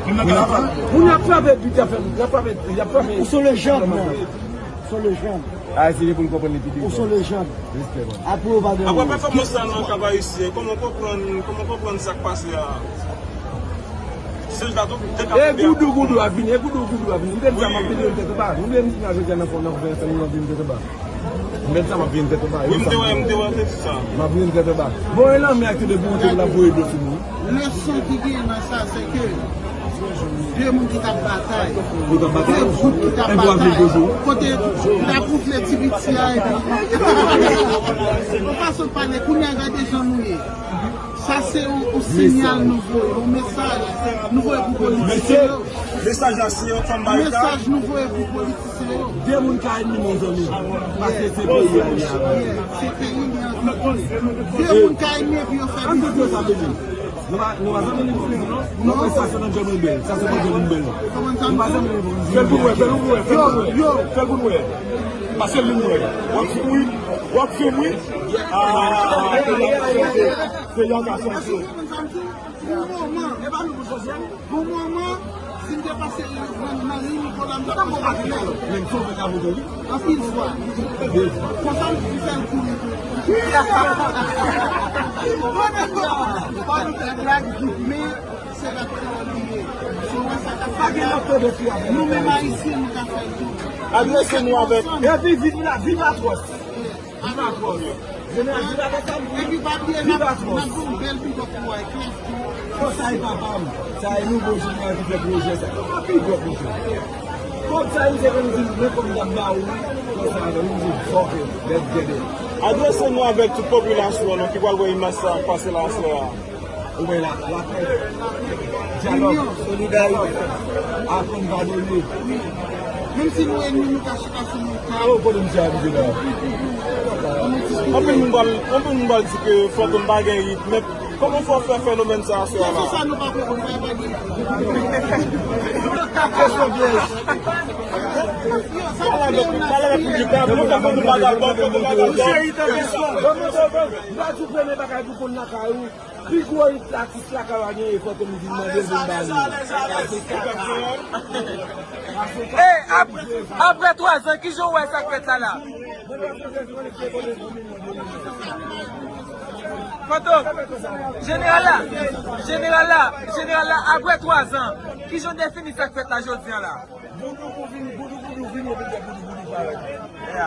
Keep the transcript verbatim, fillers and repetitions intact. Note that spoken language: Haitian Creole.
Moun ap frape bit, y ap fè, y ap frape, y ap frape. Ou se yon lejann, man. Ou se yon lejann. Ayisyen gen pou l konprann li pi byen. Ou se yon lejann. Respè, man. Apre ou pa gen. Apre pèfòmans la nan Kap Ayisyen, kòman w konprann, kòman w konprann sa k pase a? Sèj la tou, te ka. E goudou goudou a vini, e goudou goudou a vini. M te di sa, m ap vini, m te ba. Nou vle m di nan jodi a nan fò, nan fè ansanm, nou vin te ba. M te di sa, m ap vin te ba. Wi, m te wè, m te wè, te di sa. M ap vin te ba. Bon, e lanmè ak te de pou te la voye dlo sou nou. Leson ki genyen nan sa, se ke de moun ki t ap batay, de gwoup ki t ap batay, kote m t ap woufle ti piti a, epi yon fason pale, kounye a gade jan nou ye. Sa se yon, yon sinyal nou voye, yon mesaj nou voye pou politisyen yo. Mesaj la se yon fanm barikad. Mesaj nou voye pou politisyen yo. De moun ka enmi nou zanmi. Paske se peyi a li a. Se peyi li an. De moun ka enmi epi yo fè biznis. An tout sa, bebe. Nou pa, nou pa zanmi li pou li, non? Nou pa sa, se nan djòl mwen bèl. Sa se nan djòl mwen bèl. Nou pa zanmi li pou li. Fè l pou mwen, fè l pou mwen, fè l pou mwen. Yo, yo. Fè l pou mwen. Paske li mwen. W ap fè mwen, w ap fè mwen. Ah, se yon gason. Pou moman, e pa nou pou chwazi, hein? Pou moman, si m te pase nan, nan liy mikwo la, m t ap pase ak lè. Menm si w fè ka vote, wi. Anpil fwa. Konsa m di fè l kouri tou. Pa nou fè blag, men se rèd kreyòl li ye. Si w wè sa k ap fèt la, nou menm Ayisyen, nou ka fè l tou. Adrese nou avèk. Epi viv la, viv Atwòs. Viv Atwòs. Jeneral, viv Atwòs, sa m di. Epi pa bliye, n ap, n ap ba w bèl big up pou Wyclef tou. Bon, sa e papa m. Sa e nouvo jeneral ki fè pwojè sa. Big up, mesye. Kòb sa, li se konn di, men kòb m t ap ba ou, wi. Konsa, men m di, fuck it, let's get it. Adrese nou avèk tout popilasyon an, non, ki pral wè imaj sa k pase la aswè a. Ou wè la, lapè, dyalòg, solidarite, aprann padone. Menm si nou enmi, nou ka chita sou menm tab. Oh, kote misye abite la? Anpil moun pral, anpil moun pral di ke Fantom pa gen hit, men kòman fò fè fenomèn sa aswè a la? Se sa nou pa konprann, pa gen hit. Kesyon pyèj. Pale avèk, pale avèk piblik la, pou fè Fantom pa gen albòm, Fantom pa gen albòm. Misye hit an kesyon. M pa di w premye bagay pou konn lakay ou. Pi gwo hit atis lakay ou a genyen, Fantom vin mande l pou l ba li. Sa se kaka. Sa se kaka. Ey, ap-, apre twa zan, kijan w wè sa k fèt la la? Fantom, jeneral la, jeneral la, jeneral la, apre twa zan, kijan w defini sa k fèt la jodi a la? Goudougoudou vini, goudougoudou vini, epi fè goudougoudou parèt.